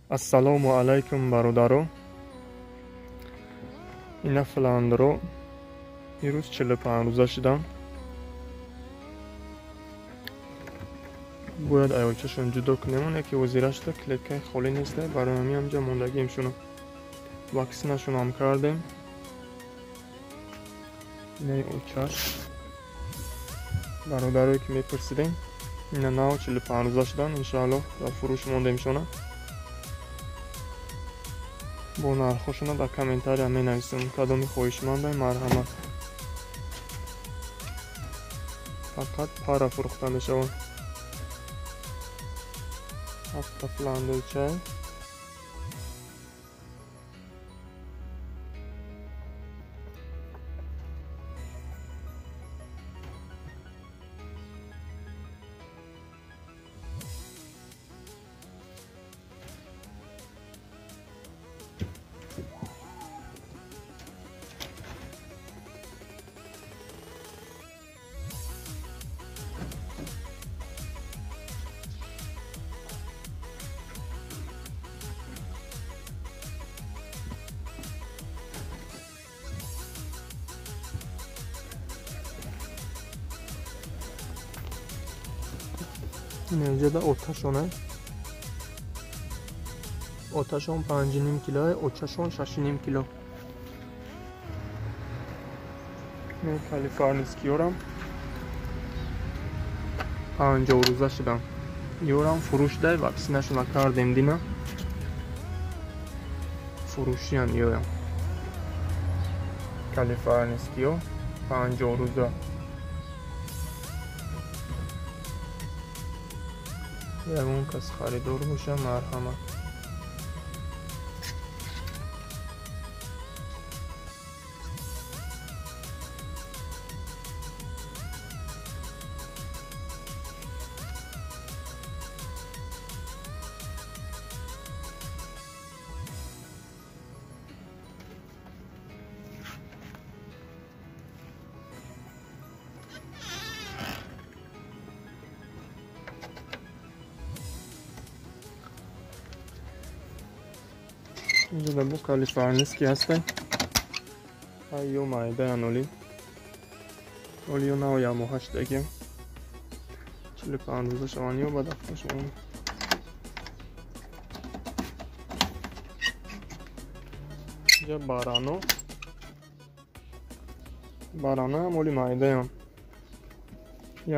Ассалому алайкум бародаро. Ина фландро ирӯз 45 рӯза шудам. Бояд аёлчашон ҷудо кунем, оне ки ҳозира шуда клеткаи холӣ неста, барои ҳамин ҳамҷа мондагиемшоно. Ваксинашонам кардем. Инаи очаш. Бародарое ки мепурсидем, ина нав 45 рӯза шудан, иншоаллоҳ дар фурӯш мондемшона. Бо нархҳошона дар комментария менависам, кадоми хоҳишмандай марҳамат. Фақат пара фурӯхта мешавад. Ҳафта фландочай. Инҷода оташона. Оташон 5,5 кило, очашон 6,5 кило. Ин калифорнийскиёрам 50 рӯза шудам. Ёрам фурӯш дай, ваксинашона кардем дина. Фурӯшиян ёям. Калифорнийскиё 50 рӯза. Ягон кас харидор боша, марҳамат. Инҷода бо калифорнийский ҳастем. Ё майдаян оли. Оли ё нав ямоҳа шудагим. 45 рӯза шаванд ё баъд ҳафта шаванд. Инҷа барано. Барано ҳам оли майдаян.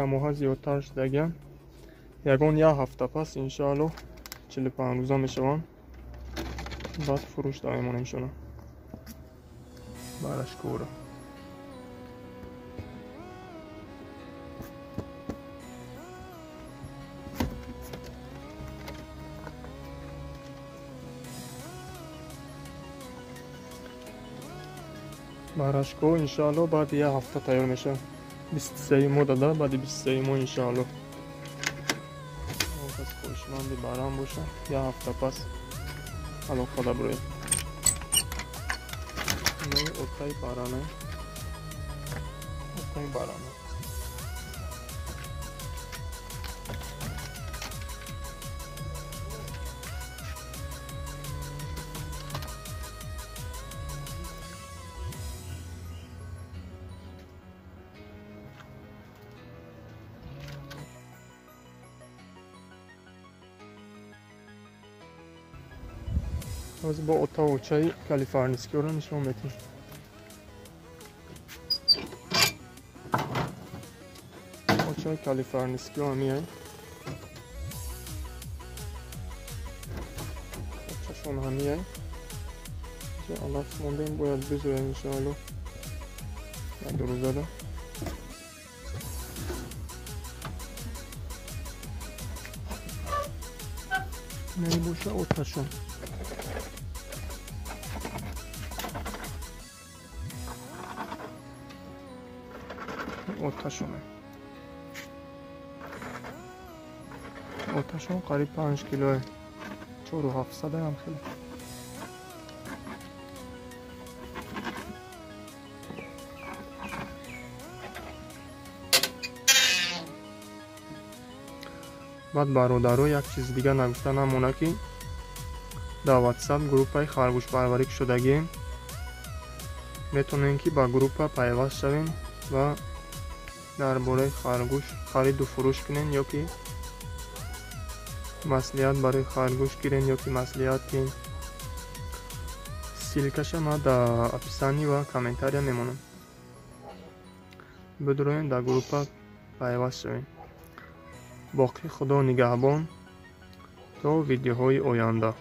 Ямоҳа зиёдтар шудагиам. Ягон як ҳафта пас иншоаллоҳ 45 рӯза мешаванд. Баъд фурӯш давемонем шона. Барашкура. Барашко иншоаллоҳ баъди як ҳафта тайёр мешавад. 23 мо дада, баъди 23 мо иншоаллоҳ. Он кас хоҳишманди барам боша, як ҳафта пас алоқада буроед. Инаи отаи барана. Отаи барана. Ҳозир бо отавочаи калифорнийскиёро нишон медиҳем. Очаи калифорнийскиё ҳамияй. Очашон ҳамияй. Инҷа алаф мондем, бояд бизоем иншоаллоҳ. Як ду рӯзада. Инаи боша оташон. Оташоне. Оташон қариб 5 килое. 4700 ҳам хеле. Баъд бародаро як чиз дига нагуфта намона ки Дар WhatsApp группаи харгӯшпарварӣ кушодагием. Метавонем, ки ба группа пайваст шавем ва дар бораи харгӯш хариду фурӯш кунем ё ки маслиҳат барои харгӯш гирем, ё ки маслиҳат диҳем. Ссылкаша ман дар описание ва комментария мемонам. Бидуроем, дар группа пайваст шавем. Боқӣ Худо нигаҳбон то видеоҳои оянда.